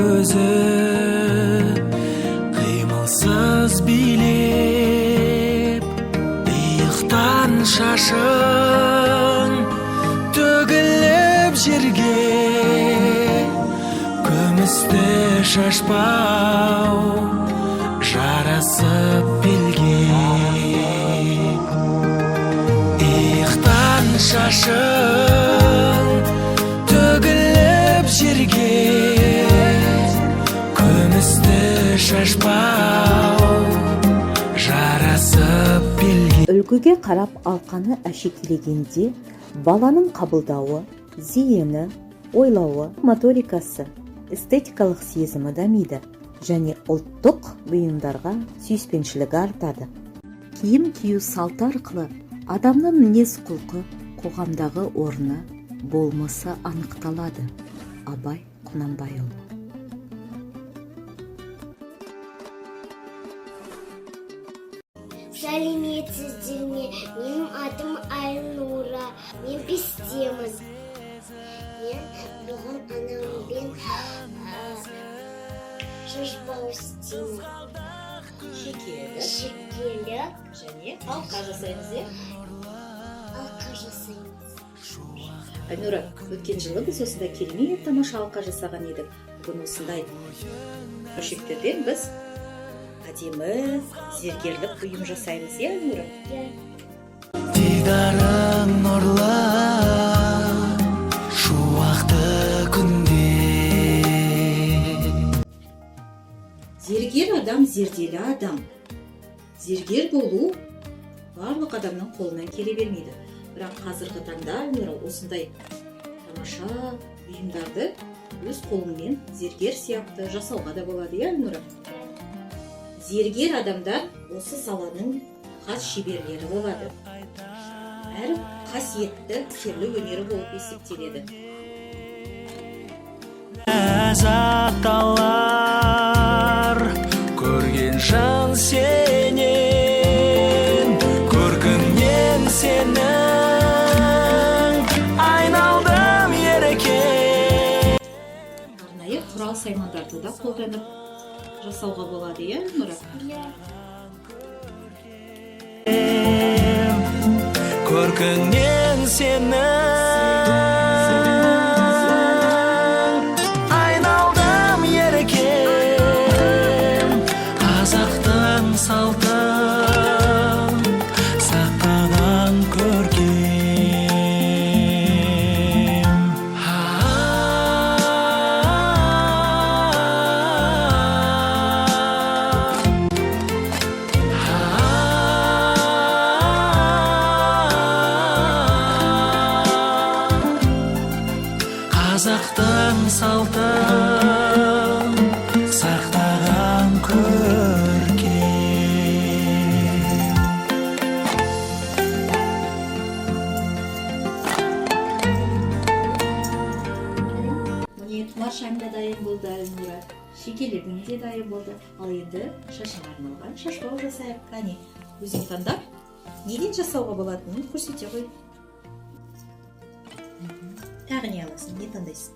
өзі, қимылсыз билеп, иықтан шашың төгіліп жерге, күмісті шашпау жарасып белге. Иықтан шашың төгіліп жерге, күмісті шашпау жарасып белге. Үлгіге қарап алқаны әшекейлегенде баланың қабылдауы, зейіні, ойлауы, моторикасы, эстетикалық сезімі дамиды және ұлттық бұйымдарға сүйіспеншілігі артады. Киім кию салты арқылы адамның мінез құлқы, қоғамдағы орны, болмысы анықталады. Абай Құнанбайұлы. Сәлеметсіздер ме? Менің атым Айнура. Мен 5-темін. Мен бүгін анаммен шашбау істеймін. Шекелік. Шекелік. Және алқа жасаймыз, иә? Алқа жасаймыз. Айнұра, өткен жылы біз осындай керемет, тамаша алқа жасаған едік. Бүгін осындай бөлшектерден біз әдемі зергерлік бұйым жасаймыз, иә, Айнұра? Иә. Дидарың нұрлы, шуақты күнде. Зергер адам — зерделі адам. Зергер болу барлық адамның қолынан келе бермейді, бірақ қазіргі таңда, Айнұра, осындай тамаша бұйымдарды өз қолыңмен зергер сияқты жасауға да болады, иә, Айнұра? Зергер адамдар осы саланың хас шеберлері болады әрі қасиетті іскерлік өнері болып есептеледі. Ләззат алар көрген жан сенен, көркіңнен сенің айналдым ерекем. Арнайы құрал саймандарды да қолданып жасауға болады, иә, Айнұра? Иә. Көркіңнен сенің айналдым еркем, қазақтың салтын сақтаған көркем. Қазақтың салтын сақтаған көркем. Міне, тұмаршаң да дайын болды, Айнұра, шекелігің де дайын болды. Ал енді шашыңа арналған шашбау жасайық. Кәне, өзің таңдап, неден жасауға болатынын көрсете ғой. Тағы не аласың, не таңдайсың?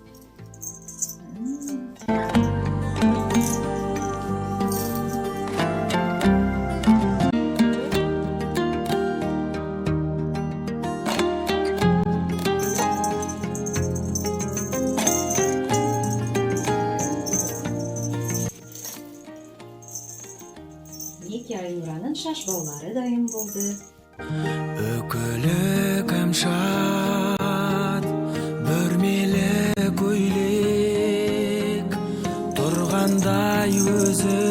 Мінекей, Айнұраның шашбаулары дайын болды. Үкілі кәмшат, бүрмелі көйлек, тұрғандай өзі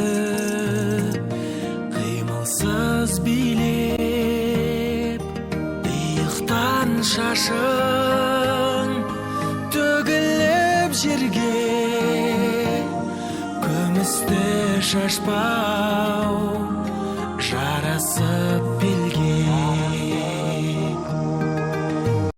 қимылсыз билеп, иықтан шашың төгіліп жерге, күмісті шашпау.